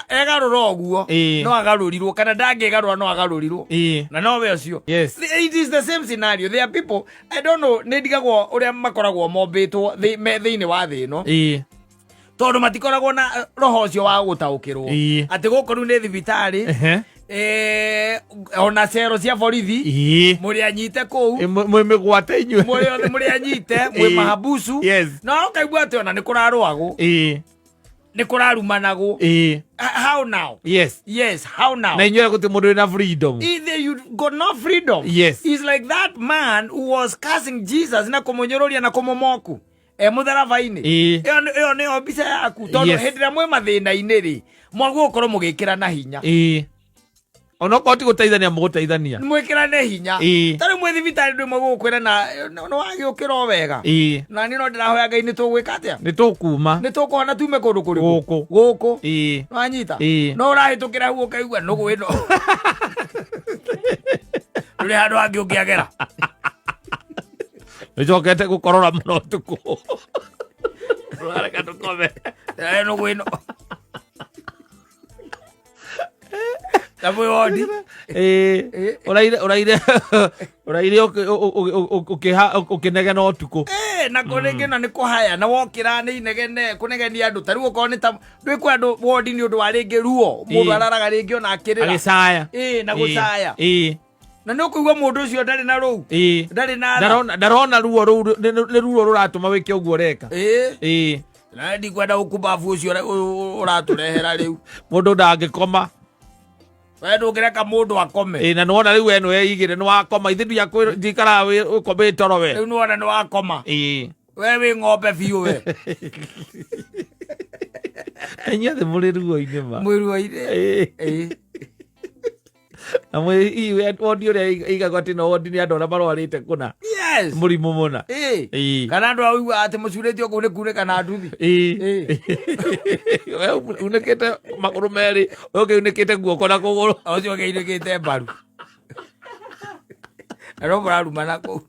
[SPEAKER 2] Egarũra ũguo.
[SPEAKER 1] Ĩĩ.
[SPEAKER 2] No agarũrirwo kana ndangĩgarũra no agarũrirwo.
[SPEAKER 1] Ĩĩ.
[SPEAKER 2] Na nowe ũcio.
[SPEAKER 1] Yes.
[SPEAKER 2] It is the same scenario. There are people, I don't know, nĩ ndigagwo ũrĩa makoragwo mombĩtwo thĩinĩ wa thĩ ĩno.
[SPEAKER 1] Ĩĩ.
[SPEAKER 2] Tondũ matikoragwo na roho ũcio wa gũtaũkĩrwo.
[SPEAKER 1] Ĩĩ.
[SPEAKER 2] Atĩ gũkũ rĩu nĩ thibitarĩ.
[SPEAKER 1] Ehe.
[SPEAKER 2] Ona cero cia borithi.
[SPEAKER 1] Ĩĩ.
[SPEAKER 2] Mũrĩ anyite kũu.
[SPEAKER 1] Ĩ, mwĩ mĩgwate inyuĩ.
[SPEAKER 2] Mũrĩ othe mũrĩ anyite, mwĩ
[SPEAKER 1] Ĩĩ.
[SPEAKER 2] mahabusu.
[SPEAKER 1] Yes.
[SPEAKER 2] Na ũkaigua atĩ ona nĩ kũrarũagwo.
[SPEAKER 1] Ĩĩ.
[SPEAKER 2] Nĩ kũrarumanagwo.
[SPEAKER 1] Ĩĩ.
[SPEAKER 2] How now?
[SPEAKER 1] Yes.
[SPEAKER 2] Yes, how now?
[SPEAKER 1] Na inyuĩ gũtirĩ mũndũ wĩna freedom.
[SPEAKER 2] Either you got no freedom.
[SPEAKER 1] Yes.
[SPEAKER 2] It's like that man who was cursing Jesus na kũmũnyũrũria na kũmũmoku. E mũtharaba-inĩ.
[SPEAKER 1] Ĩĩ.
[SPEAKER 2] Ĩyo nĩyo mbica yaku. Tondũ
[SPEAKER 1] Yes.
[SPEAKER 2] hĩndĩ ĩrĩa mwĩ mathĩna-inĩ rĩ, mwagĩrĩirwo gũkorwo mũgĩkĩra na hinya.
[SPEAKER 1] Ĩĩ. Onokorwo ti gũteithania mũgũteithania.
[SPEAKER 2] Mwĩkĩrane hinya. Ta rĩu mwĩ thibitarĩ ndũ ĩmwe gũgũkwĩra na nĩ wagĩũkĩra o wega. Na niĩ no ndĩrahoya Ngai nĩ tũgwĩka atĩa?
[SPEAKER 1] Nĩ tũkuma.
[SPEAKER 2] Nĩ tũkũhona tume kũndũ kũrĩkũ?
[SPEAKER 1] Gũkũ.
[SPEAKER 2] Gũkũ. Nĩwanyita?
[SPEAKER 1] Ĩĩ.
[SPEAKER 2] No ũrahĩtũkĩra hau ũkaigua nũgũ ĩno. Ndũrĩ handũ hangĩ ũngĩagera.
[SPEAKER 1] Nĩnjokete gũkorora mũno ũtukũ. Ũrareka tũkome.
[SPEAKER 2] Nũgũ ĩno. Na mwĩ wondi.
[SPEAKER 1] Ĩĩ. Ũraire ũraire ũraire ũkĩnegena ũtukũ.
[SPEAKER 2] Na rĩngĩ na nĩ kũhaya na wokĩra nĩ inegene kũnegenia andũ ta rĩu okorwo nĩ ta ndwĩ kwĩ andũ wondi nĩ ũndũ wa rĩngĩ ruo mũndũ araraga rĩngĩ ona akĩrĩra.
[SPEAKER 1] Agĩcaya.
[SPEAKER 2] Na gũcaya. Na nĩ ũkũigua mũndũ ũcio ndarĩ na rũu. Ndarĩ na tha.
[SPEAKER 1] Ndarona ruo rũu nĩ ruo rũratũma wĩke ũguo ũreka.
[SPEAKER 2] Na ndikwenda ũkumbabu ũcio ũratũrehera rĩu.
[SPEAKER 1] Mũndũ ndangĩkoma.
[SPEAKER 2] We ndũngĩreka mũndũ akome.
[SPEAKER 1] Ĩĩ, na nĩwona rĩu we nĩweigĩre nĩwakoma ithe ndikaraga ũkomĩ toro we.
[SPEAKER 2] Rĩu nĩwona nĩwakoma. We wĩ ng'ombe biũ we.
[SPEAKER 1] Inyuothe mũrĩ ruo-inĩ ma.
[SPEAKER 2] Mwĩ ruo-inĩ.
[SPEAKER 1] Ĩĩ. Na mwĩ wondi ũrĩa ĩigagwo atĩ no wondi nĩ andũ arĩa marwarĩte kũna.
[SPEAKER 2] Yes.
[SPEAKER 1] Mũrimũ mũna.
[SPEAKER 2] Ĩĩ. Kana andũ a ũigua atĩ mũcurĩtio kũu nĩ kunĩka na nduthi.
[SPEAKER 1] Ĩĩ. We unĩkĩte magũrũ merĩ, ũyũ ũngĩ unĩkĩte guoko na kũgũrũ.
[SPEAKER 2] Ũcio ũngĩ unĩkĩte mbaru. Na no mũrarumana kũu.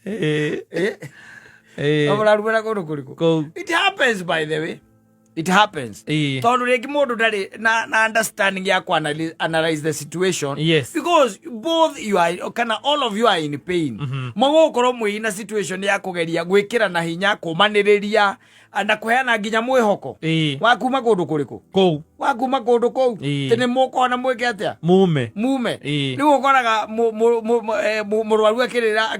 [SPEAKER 1] Ĩĩ.
[SPEAKER 2] No mũrarumana kũndũ kũrĩkũ?
[SPEAKER 1] Kũu.
[SPEAKER 2] It happens, by the way. It happens. Tondũ rĩngĩ mũndũ ndarĩ na understanding ya ku analyze the situation.
[SPEAKER 1] Yes.
[SPEAKER 2] Because both you are, kana all of you are in pain. Mũgũkorwo mwĩ na situation ya kũgeria gwĩkĩra na hinya, kũmanĩrĩria na kũheana nginya mwĩhoko. Wa kuma kũndũ kũrĩkũ?
[SPEAKER 1] Kũu.
[SPEAKER 2] Wa kuma kũndũ kũu. Atĩ nĩ mũkona mwĩke atĩa?
[SPEAKER 1] Mume.
[SPEAKER 2] Mume. Rĩu ũkoraga mũrwaru akĩrĩra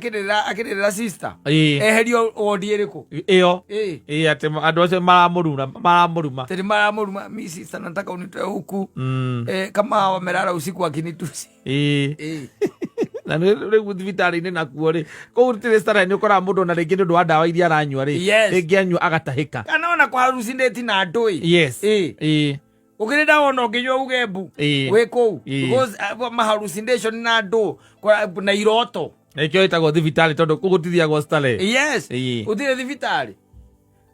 [SPEAKER 2] akĩrĩra sister. Eherio wondi ĩrĩkũ?
[SPEAKER 1] Ĩyo. Ĩĩ, atĩ andũ acio maramũruma, maramũruma.
[SPEAKER 2] Atĩ maramũruma, mi sister nataka unitoe huku. Kama wamelala usiku akinitusi.
[SPEAKER 1] Ĩĩ. Na rĩu thibitarĩ-inĩ nakuo rĩ, kũu tĩrĩ starehe nĩ ũkoraga mũndũ ona rĩngĩ nĩ ũndũ wa ndawa iria aranyua rĩ,
[SPEAKER 2] Yes.
[SPEAKER 1] rĩngĩ anyua agatahĩka.
[SPEAKER 2] Kana ona kũhalucinate na andũ ĩ.
[SPEAKER 1] Yes.
[SPEAKER 2] Ĩĩ.
[SPEAKER 1] Ĩĩ.
[SPEAKER 2] Ũkĩrĩ ndawa ona ũngĩnyua uge mbu.
[SPEAKER 1] Ĩĩ.
[SPEAKER 2] Wĩ kũu.
[SPEAKER 1] Ĩĩ.
[SPEAKER 2] Because mahallucination na andũ na iroto.
[SPEAKER 1] Nĩkĩo ĩtagwo thibitarĩ tondũ kũu gũtithiagwo starehe.
[SPEAKER 2] Yes.
[SPEAKER 1] Ĩĩ.
[SPEAKER 2] Gũtirĩ thibitarĩ.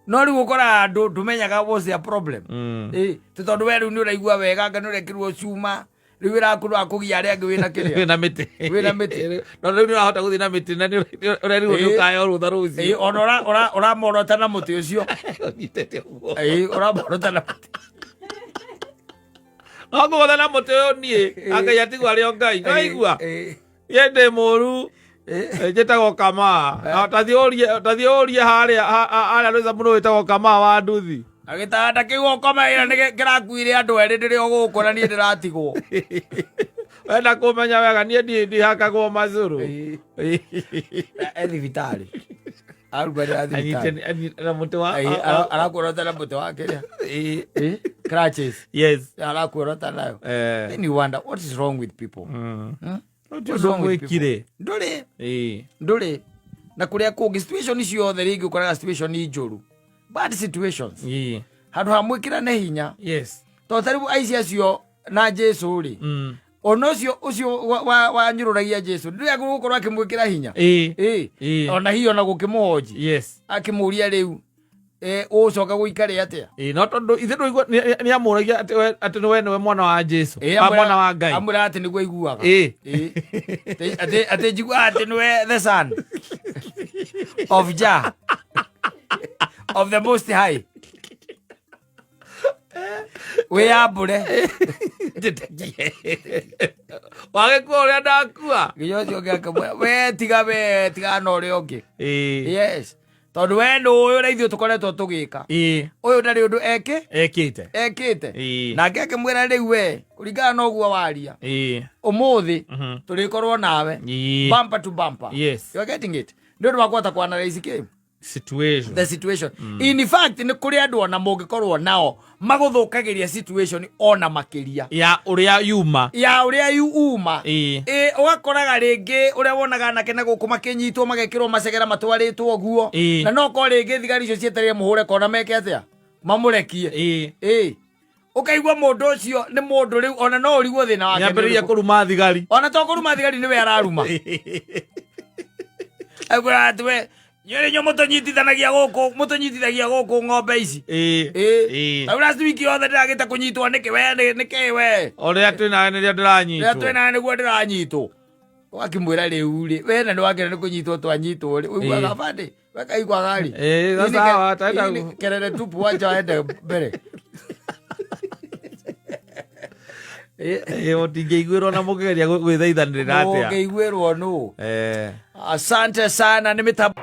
[SPEAKER 2] No rĩu ũkoraga andũ ndũmenyaga what's their problem. Ĩĩ. Tĩ tondũ we rĩu nĩ ũraigua wega anga nĩ ũrekĩrwo cuma. Rĩu wĩra waku kũgia arĩa angĩ wĩna kĩrĩa.
[SPEAKER 1] Wĩna mĩtĩ.
[SPEAKER 2] Wĩna mĩtĩ.
[SPEAKER 1] No rĩu nĩ ũrahota gũthiĩ na mĩtĩ na nĩ ũrerirwo nĩ ũkayo rũtha rũciũ.
[SPEAKER 2] Ĩĩ, ona ũramorota na mũtĩ ũcio.
[SPEAKER 1] Ũnyitĩte ũguo.
[SPEAKER 2] Ĩĩ, ũramorota na mũtĩ.
[SPEAKER 1] No ngũgũtha na mũtĩ ũyũ niĩ. Ngai atigwo arĩ o Ngai. Waigua? Niĩ ndĩ mũru. Njĩtagwo Kamaa. Tathiĩ ũrie harĩa harĩa rwĩca mũno wĩtagwo Kamaa wa nduthi.
[SPEAKER 2] Na gĩtanda kĩu ũkomeire nĩ kĩrakuire andũ erĩ ndĩrĩ o gũkũ na niĩ ndĩratigwo.
[SPEAKER 1] Wenda kũmenya wega niĩ ndihakagwo macũrũ.
[SPEAKER 2] E thibitarĩ. Arugarĩra thibitarĩ.
[SPEAKER 1] Anyite na mũtĩ wa
[SPEAKER 2] Arakuorota na mũtĩ wa kĩrĩa. Crutches.
[SPEAKER 1] Yes.
[SPEAKER 2] Arakuorota nayo. Then you wonder what is wrong with people.
[SPEAKER 1] What's wrong with people?
[SPEAKER 2] Ndũrĩ. Ndũrĩ. Na kũrĩa kũngĩ situation ciothe rĩngĩ ũkoraga situation njũru. Bad situations. Handũ ha mwĩkĩrane hinya.
[SPEAKER 1] Yes.
[SPEAKER 2] Tondũ ta rĩu aici acio na Jesu rĩ. Ona ũcio wanyũrũragia Jesu ndũrĩ gũkorwo akĩmwĩkĩra hinya.
[SPEAKER 1] Ĩĩ.
[SPEAKER 2] Ona hiyo ona gũkĩmũhoji.
[SPEAKER 1] Yes.
[SPEAKER 2] Akĩmũria rĩu ũgũcoka gũikare atĩa?
[SPEAKER 1] Ĩĩ, no tondũ ithe ndũigua nĩ amũragia atĩ we nĩwe mwana wa Jesu. Mwana wa Ngai.
[SPEAKER 2] Amwĩra atĩ nĩguo aiguaga.
[SPEAKER 1] Ĩĩ.
[SPEAKER 2] Atĩ njiguaga atĩ nĩwe the son of Jah of the most high. Wĩyambũre.
[SPEAKER 1] Wagĩkua ũrĩa ndakua.
[SPEAKER 2] Nginya ũcio ũngĩ akĩmwĩra, we tiga we tiga na ũrĩa ũngĩ.
[SPEAKER 1] Ĩĩ.
[SPEAKER 2] Yes. Tondũ we nĩ ũĩ ũrĩa ithuĩ tũkoretwo tũgĩka.
[SPEAKER 1] Ĩĩ.
[SPEAKER 2] Ũyũ ndarĩ ũndũ
[SPEAKER 1] Ekĩte.
[SPEAKER 2] Ekĩte.
[SPEAKER 1] Ĩĩ.
[SPEAKER 2] Nake akĩmwĩra rĩu we kũringana na ũguo waria.
[SPEAKER 1] Ĩĩ.
[SPEAKER 2] Ũmũthĩ tũrĩkorwo nawe.
[SPEAKER 1] Ĩĩ.
[SPEAKER 2] Bumper to bumper.
[SPEAKER 1] Yes.
[SPEAKER 2] You are getting it. Nĩ ũndũ wa kũhota kũ analyze kĩ?
[SPEAKER 1] Situation.
[SPEAKER 2] The situation. In fact nĩ kũrĩ andũ ona mũngĩkorwo nao magũthũkagĩria situation ona makĩria.
[SPEAKER 1] Ya ũrĩa yuma.
[SPEAKER 2] Ya ũrĩa uma.
[SPEAKER 1] Ĩĩ.
[SPEAKER 2] Ĩĩ, ũgakoraga rĩngĩ ũrĩa wonaga anake na gũkũ makĩnyitwo magekĩrwo macegera matwarĩtwo ũguo.
[SPEAKER 1] Ĩĩ.
[SPEAKER 2] Na no korwo rĩngĩ thigari icio cietereire mũhũre kona meke atĩa? Mamũrekie.
[SPEAKER 1] Ĩĩ.
[SPEAKER 2] Ĩĩ. Ũkaigua mũndũ ũcio nĩ mũndũ rĩu ona no ũrigwo thĩna wake nĩ
[SPEAKER 1] Nĩambĩrĩria
[SPEAKER 2] ũrĩkũ.
[SPEAKER 1] kũruma thigari.
[SPEAKER 2] Ona to kũruma thigari, nĩwe araruma. Akwĩra atĩ we nyũrĩ inyuĩ mũtũnyitithanagia gũkũ, mũtũnyitithagia gũkũ ng'ombe ici.
[SPEAKER 1] Ĩĩ. Ĩĩ.
[SPEAKER 2] Rĩu last week yothe ndĩragĩte kũnyitwo nĩkĩ we, nĩkĩ we?
[SPEAKER 1] O rĩrĩa twĩ nawe nĩrĩo
[SPEAKER 2] Rĩrĩa
[SPEAKER 1] ndĩranyitwo.
[SPEAKER 2] twĩ nawe nĩguo ndĩranyitwo. Wakĩmwĩra rĩu rĩ, we na nĩwakĩra nĩ kũnyitwo twanyitwo rĩ, ũiguaga bandĩ wekaiguaga rĩ.
[SPEAKER 1] Ĩĩ, sasa hawa, taenda
[SPEAKER 2] Hii ni kelele tupu, wacha waende mbere.
[SPEAKER 1] Ĩĩ, mũtingĩiguĩrwo na mũkĩgeria gwĩthaithanĩrĩra atĩa.
[SPEAKER 2] Mũngĩiguĩrwo nũ?
[SPEAKER 1] Eh.
[SPEAKER 2] Asante sana nĩ mĩtambo.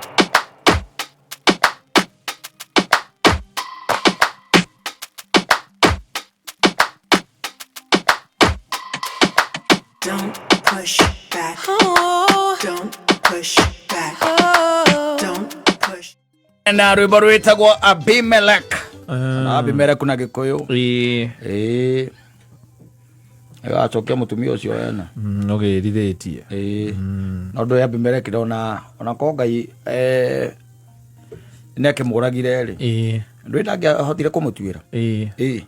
[SPEAKER 4] Don't push back.
[SPEAKER 5] Oh,
[SPEAKER 4] Don't push back.
[SPEAKER 5] oh.
[SPEAKER 4] Don't push.
[SPEAKER 2] Na rwĩmbo rwĩtagwo Abimelek na Abimelek na Gĩkũyũ.
[SPEAKER 1] Ĩĩ.
[SPEAKER 2] Ĩĩ, acokia mũtumia ũcio wena.
[SPEAKER 1] Ũgĩrithĩtie.
[SPEAKER 2] Ĩĩ, no ndũ Abimelek ndona ona ko Ngai nĩ akĩmũragire rĩ,
[SPEAKER 1] Ĩĩ.
[SPEAKER 2] ndũĩ ndangĩahotire kũmũtuĩra.
[SPEAKER 1] Ĩĩ.
[SPEAKER 2] Ĩĩ,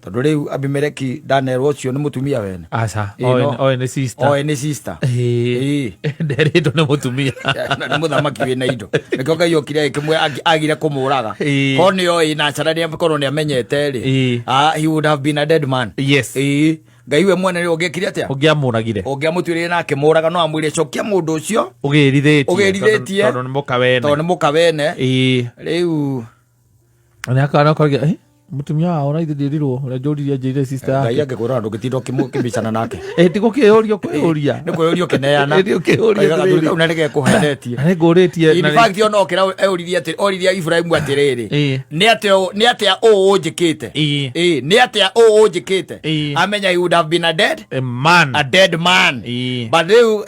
[SPEAKER 2] tondũ rĩu Abimeleki ndanerwo ũcio nĩ mũtumia wene.
[SPEAKER 1] Aca.
[SPEAKER 2] Ĩĩ,
[SPEAKER 1] Oe
[SPEAKER 2] no.
[SPEAKER 1] Oe nĩ sister.
[SPEAKER 2] Oe nĩ sister.
[SPEAKER 1] Ĩĩ.
[SPEAKER 2] Ĩĩ.
[SPEAKER 1] Nderĩtwo nĩ mũtumia.
[SPEAKER 2] Na nĩ mũthamaki wĩna indo, nĩkĩo Ngai okire agĩkĩmwĩra agire kũmũraga.
[SPEAKER 1] Ĩĩ.
[SPEAKER 2] Korwo nĩ oĩ na cara nĩ korwo nĩ amenyete rĩ,
[SPEAKER 1] Ĩĩ.
[SPEAKER 2] ah, he would have been a dead man.
[SPEAKER 1] Yes.
[SPEAKER 2] Ĩĩ, Ngai we mwene nĩ ũngĩekire atĩa?
[SPEAKER 1] Ũngĩamũragire.
[SPEAKER 2] Ũngĩamũtuĩrĩire na akĩmũraga, no amwĩre cokia mũndũ ũcio.
[SPEAKER 1] Ũgĩrithĩtie.
[SPEAKER 2] Ũgĩrithĩtie.
[SPEAKER 1] Tondũ nĩ mũka wene.
[SPEAKER 2] Tondũ nĩ mũka wene.
[SPEAKER 1] Ĩĩ.
[SPEAKER 2] Rĩu
[SPEAKER 1] Nĩ akana koria, eh, mũtumia wao na ithe ndĩrirwo ũrĩa njũririe njĩrire sister
[SPEAKER 2] Ngai
[SPEAKER 1] yake.
[SPEAKER 2] angĩkwĩra ndũngĩtinda ũkĩmicana nake.
[SPEAKER 1] Ĩ ti gũkĩũria kwĩũria.
[SPEAKER 2] Nĩ kwĩyũria ũkĩneana.
[SPEAKER 1] Ĩ, nĩ ũkĩũria
[SPEAKER 2] Ũkaiga gathuri
[SPEAKER 1] atĩrĩrĩ.
[SPEAKER 2] kau na nĩgekũhenetie.
[SPEAKER 1] Na nĩngũrĩtie.
[SPEAKER 2] In
[SPEAKER 1] na nĩ-
[SPEAKER 2] fact ona okĩra eũririe atĩ oririe Ibrahim atĩrĩrĩ,
[SPEAKER 1] Ĩĩ.
[SPEAKER 2] nĩ atĩa nĩ atĩa ũũ ũnjĩkĩte?
[SPEAKER 1] Ĩĩ.
[SPEAKER 2] Ĩĩ, nĩ atĩa ũũ ũnjĩkĩte?
[SPEAKER 1] Ĩĩ.
[SPEAKER 2] Amenya he would have been a dead
[SPEAKER 1] A man.
[SPEAKER 2] a dead man.
[SPEAKER 1] Ĩĩ.
[SPEAKER 2] But rĩu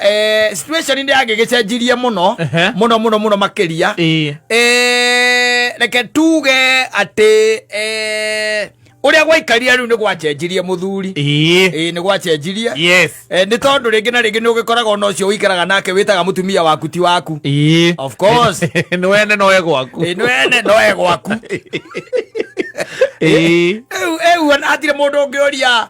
[SPEAKER 2] situation nĩ yagĩgĩcenjirie mũno
[SPEAKER 1] Ehe.
[SPEAKER 2] mũno mũno mũno makĩria.
[SPEAKER 1] Ĩĩ.
[SPEAKER 2] Reke tuge atĩ ũrĩa gwaikarire rĩu nĩ gwacenjirie mũthuri.
[SPEAKER 1] Ĩĩ.
[SPEAKER 2] Ĩĩ, nĩ gwacenjirie.
[SPEAKER 1] Yes.
[SPEAKER 2] Nĩ tondũ rĩngĩ na rĩngĩ nĩ ũgĩkoraga ona ũcio ũikaraga nake wĩtaga mũtumia waku ti waku.
[SPEAKER 1] Ĩĩ.
[SPEAKER 2] Of course.
[SPEAKER 1] Nĩ wene noe gwaku.
[SPEAKER 2] Ĩĩ, nĩ wene no e gwaku.
[SPEAKER 1] Ĩĩ.
[SPEAKER 2] Rĩu rĩu ona hatirĩ mũndũ ũngĩũria,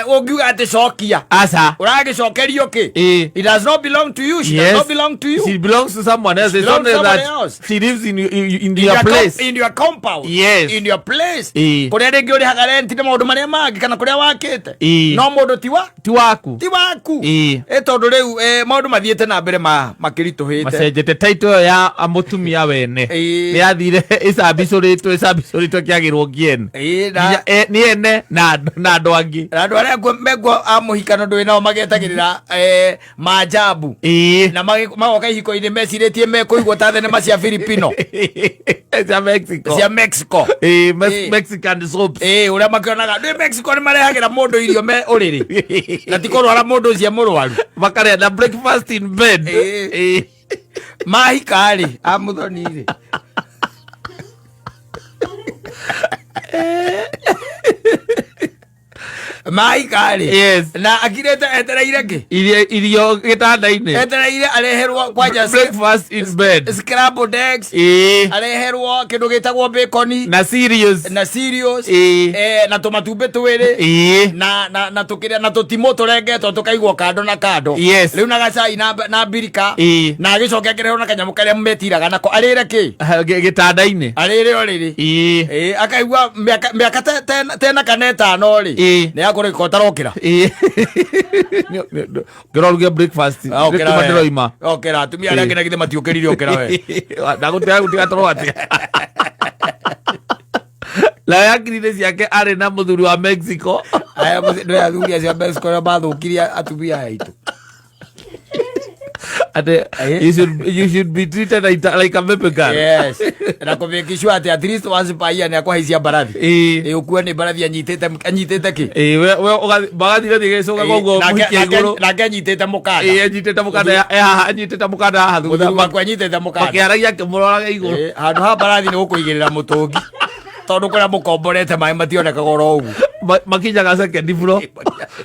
[SPEAKER 2] ũngiuga atĩ cokia.
[SPEAKER 1] Aca.
[SPEAKER 2] Ũragĩcokerio kĩ?
[SPEAKER 1] Ĩĩ.
[SPEAKER 2] It does not belong to you. She does
[SPEAKER 1] Yes.
[SPEAKER 2] not belong to you.
[SPEAKER 1] She belongs to someone else.
[SPEAKER 2] She
[SPEAKER 1] It's
[SPEAKER 2] belongs
[SPEAKER 1] only
[SPEAKER 2] to someone
[SPEAKER 1] that
[SPEAKER 2] else.
[SPEAKER 1] she lives in
[SPEAKER 2] In
[SPEAKER 1] your place.
[SPEAKER 2] in your compound.
[SPEAKER 1] Yes.
[SPEAKER 2] In your place.
[SPEAKER 1] Ĩĩ.
[SPEAKER 2] Kũrĩa rĩngĩ ũrĩhaga rent na maũndũ marĩa mangĩ kana kũrĩa wakĩte.
[SPEAKER 1] Ĩĩ.
[SPEAKER 2] No mũndũ ti wa
[SPEAKER 1] Ti waku.
[SPEAKER 2] ti waku.
[SPEAKER 1] Ĩĩ.
[SPEAKER 2] Ĩ tondũ rĩu maũndũ mathiĩte na mbere makĩritũhĩte.
[SPEAKER 1] Macenjete title ĩyo ya mũtumia wene.
[SPEAKER 2] Ĩĩ.
[SPEAKER 1] Nĩ yathire ĩcambicũrĩtwo ĩcambicũrĩtwo kĩagĩrwo kĩene.
[SPEAKER 2] Ĩĩ, na
[SPEAKER 1] Nginya nĩ ene na andũ angĩ.
[SPEAKER 2] Na andũ arĩa mekuo a mũhikano ndũĩ nao magetagĩrĩra maajabu.
[SPEAKER 1] Ĩĩ.
[SPEAKER 2] Na magoka ihiko-inĩ mecirĩtie mekũigwo ta thenema cia Filipino.
[SPEAKER 1] Cia Mexico.
[SPEAKER 2] Cia Mexico.
[SPEAKER 1] Ĩĩ,
[SPEAKER 2] Ĩĩ.
[SPEAKER 1] Mexican soaps.
[SPEAKER 2] Ĩĩ, ũrĩa makĩonaga ndũĩ Mexico nĩ marehagĩra mũndũ irio me ũrĩrĩ na ti kũrwara mũndũ ũcio mũrwaru.
[SPEAKER 1] Makarĩa na breakfast in bed.
[SPEAKER 2] Ĩĩ.
[SPEAKER 1] Ĩĩ.
[SPEAKER 2] Mahika rĩ, a mũthoni rĩ, mahika rĩ,
[SPEAKER 1] Yes.
[SPEAKER 2] na akirĩte etereire kĩ?
[SPEAKER 1] Irio gĩtanda-inĩ.
[SPEAKER 2] Etereire areherwo kwanja
[SPEAKER 1] Breakfast in bed.
[SPEAKER 2] scrambled eggs,
[SPEAKER 1] Ĩĩ.
[SPEAKER 2] areherwo kĩndũ gĩtagwo bacon
[SPEAKER 1] Na cereals.
[SPEAKER 2] na cereals,
[SPEAKER 1] Ĩĩ.
[SPEAKER 2] na tũmatumbĩ twĩrĩ
[SPEAKER 1] Ĩĩ.
[SPEAKER 2] na tũkĩrĩa na tũtimũ tũrengetwo tũkaigwo kando na kando.
[SPEAKER 1] Yes.
[SPEAKER 2] Rĩu na gacai na mbirika.
[SPEAKER 1] Ĩĩ.
[SPEAKER 2] Na agĩcoke akĩrehwo na kanyamũ karĩa metiraga nako arĩre kĩ?
[SPEAKER 1] Gĩtanda-inĩ.
[SPEAKER 2] Arĩre ũrĩrĩ.
[SPEAKER 1] Ĩĩ.
[SPEAKER 2] Ĩĩ, akaigua mĩaka tena kana ĩtano rĩ,
[SPEAKER 1] Ĩĩ.
[SPEAKER 2] nĩ akorwo gĩko tarokĩra.
[SPEAKER 1] Ĩĩ. Ngĩrorugia breakfast.
[SPEAKER 2] Okĩra
[SPEAKER 1] Nĩ
[SPEAKER 2] we.
[SPEAKER 1] ndĩroima.
[SPEAKER 2] Okĩra, atumia arĩa angĩ na githĩ matiũkĩrire, okĩra we.
[SPEAKER 1] Ndagũtiga gũtiga toro atĩa. Nayo hakiri-inĩ ciake arĩ na mũthuri wa Mexico.
[SPEAKER 2] Aya ndĩ athuri acio a Mexico arĩa mathũkirie atumia aya aitũ.
[SPEAKER 1] Ate,
[SPEAKER 2] Ĩĩ.
[SPEAKER 1] you should be treated like a baby girl.
[SPEAKER 2] Yes, na kũmake sure atĩ at least once per year nĩ akũhaicia mbarathi.
[SPEAKER 1] Ĩĩ.
[SPEAKER 2] Ĩĩ, ũkue nĩ mbarathi anyitĩte kĩ?
[SPEAKER 1] Ĩĩ, we magathire thiĩ gĩcũga koguo
[SPEAKER 2] Nake-
[SPEAKER 1] mũhikie igũrũ.
[SPEAKER 2] Nake anyitĩte mũkanda.
[SPEAKER 1] Ĩĩ, anyitĩte mũkanda e haha, anyitĩte mũkanda haha thutha.
[SPEAKER 2] Mũthuri waku anyitĩte mũkanda.
[SPEAKER 1] Makĩaragia akĩmũroraga igũrũ.
[SPEAKER 2] Ĩĩ, handũ ha mbarathi nĩ gũkũigĩrĩra mũtũngi tondũ kũrĩa mũkomborete maĩ mationekaga oro ũguo.
[SPEAKER 1] Makinyaga second floor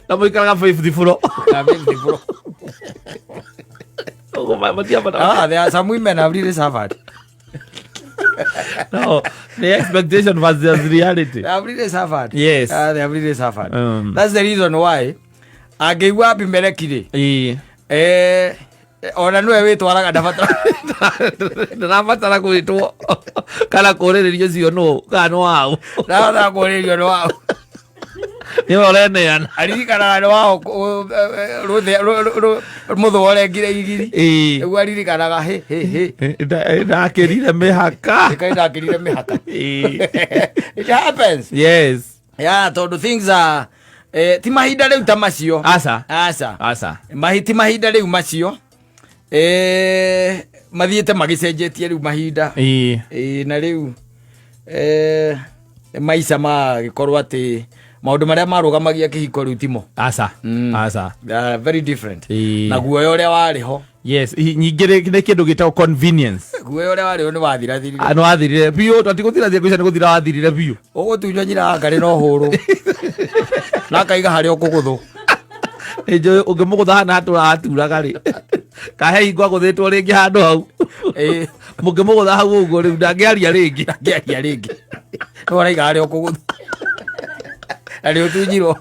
[SPEAKER 1] na mũikaraga fifth floor.
[SPEAKER 2] Na fifth floor.
[SPEAKER 1] Ũguo matiambata.
[SPEAKER 2] Ah, there are some women have really suffered.
[SPEAKER 1] No, the expectation versus reality.
[SPEAKER 2] They have really suffered.
[SPEAKER 1] Yes.
[SPEAKER 2] They have really suffered. That's the reason why angĩigua Abimeleki rĩ, ona nĩwe wĩtwaraga, ndabatara.
[SPEAKER 1] Ndarabatara gwĩtwo kana kũrĩrĩrio ũcio nũ kana nĩ waũ.
[SPEAKER 2] Ndabatara kũrĩrĩrio nĩ waũ.
[SPEAKER 1] Nĩwe ũreneana.
[SPEAKER 2] Aririkanaga nĩ waũ mũthũa ũrengire igiri. Nĩguo aririkanaga hĩ hĩ hĩ.
[SPEAKER 1] Ndakĩrire mĩhaka.
[SPEAKER 2] Ĩkai ndakĩrire mĩhaka. It happens. Yeah, tondũ things are ti mahinda rĩu ta macio.
[SPEAKER 1] Aca.
[SPEAKER 2] Aca.
[SPEAKER 1] Aca.
[SPEAKER 2] Ti mahinda rĩu macio, mathiĩte magĩcenjetie rĩu mahinda. Na rĩu maica magĩkorwo atĩ maũndũ marĩa marũgamagia kĩhiko rĩu timo.
[SPEAKER 1] Aca. Aca.
[SPEAKER 2] They are very different. Na guoya ũrĩa warĩ ho.
[SPEAKER 1] Yes, ningĩ nĩ kĩndũ gĩtagwo convenience.
[SPEAKER 2] Guoya ũrĩa warĩ ho nĩ wathirathirire.
[SPEAKER 1] Ah, nĩ wathirire biũ, twatigũthirathira kũica, nĩ gũthira wathirire biũ.
[SPEAKER 2] Ũgũtunywo nyina wa ngarĩ no hũrũ na akaiga harĩa ũkũgũthwo.
[SPEAKER 1] Nĩnjũĩ ũngĩmũgũtha hana hatũra haturaga rĩ, kahe hingo agũthĩtwo rĩngĩ handũ hau. Mũngĩmũgũtha hau ũguo rĩu ndangĩaria rĩngĩ.
[SPEAKER 2] Ndangĩaria rĩngĩ, no araiga harĩa ũkũgũthwo na nĩ ũtunyirwo.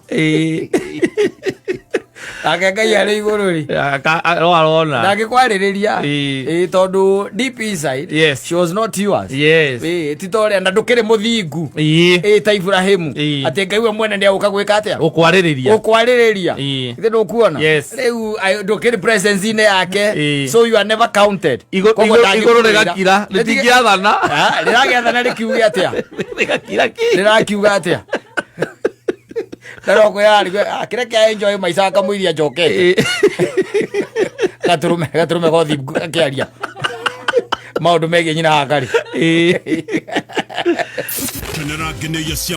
[SPEAKER 2] Nake Ngai arĩ igũrũ rĩ,
[SPEAKER 1] No arona.
[SPEAKER 2] Ndangĩkwarĩrĩria. Ĩĩ, tondũ deep inside she was not yours. Ĩĩ, ti ta ũrĩa na ndũkĩrĩ mũthingu, ĩĩ, ta Ibrahimu, atĩ Ngai we mwene nĩ agũka gwĩka atĩa?
[SPEAKER 1] Gũkwarĩrĩria.
[SPEAKER 2] Gũkwarĩrĩria. Ithe ndũkuona?
[SPEAKER 1] Yes.
[SPEAKER 2] Rĩu ndũkĩrĩ presence-inĩ yake. So you are never counted. Koguo
[SPEAKER 1] Igũrũ
[SPEAKER 2] ndangĩkwĩra.
[SPEAKER 1] rĩgakira, rĩtingĩathana.
[SPEAKER 2] Ah, rĩragĩathana rĩkiuge atĩa?
[SPEAKER 1] Rĩgakira ki.
[SPEAKER 2] Rĩrakiuga atĩa? Ndarokwĩra kĩrĩa kĩa enjoy maica akamũiria njokete. Gatũrũme gatũrũme gothi akĩaria maũndũ megiĩ nyina wa ngarĩ.
[SPEAKER 3] Kenera ngenĩia cia.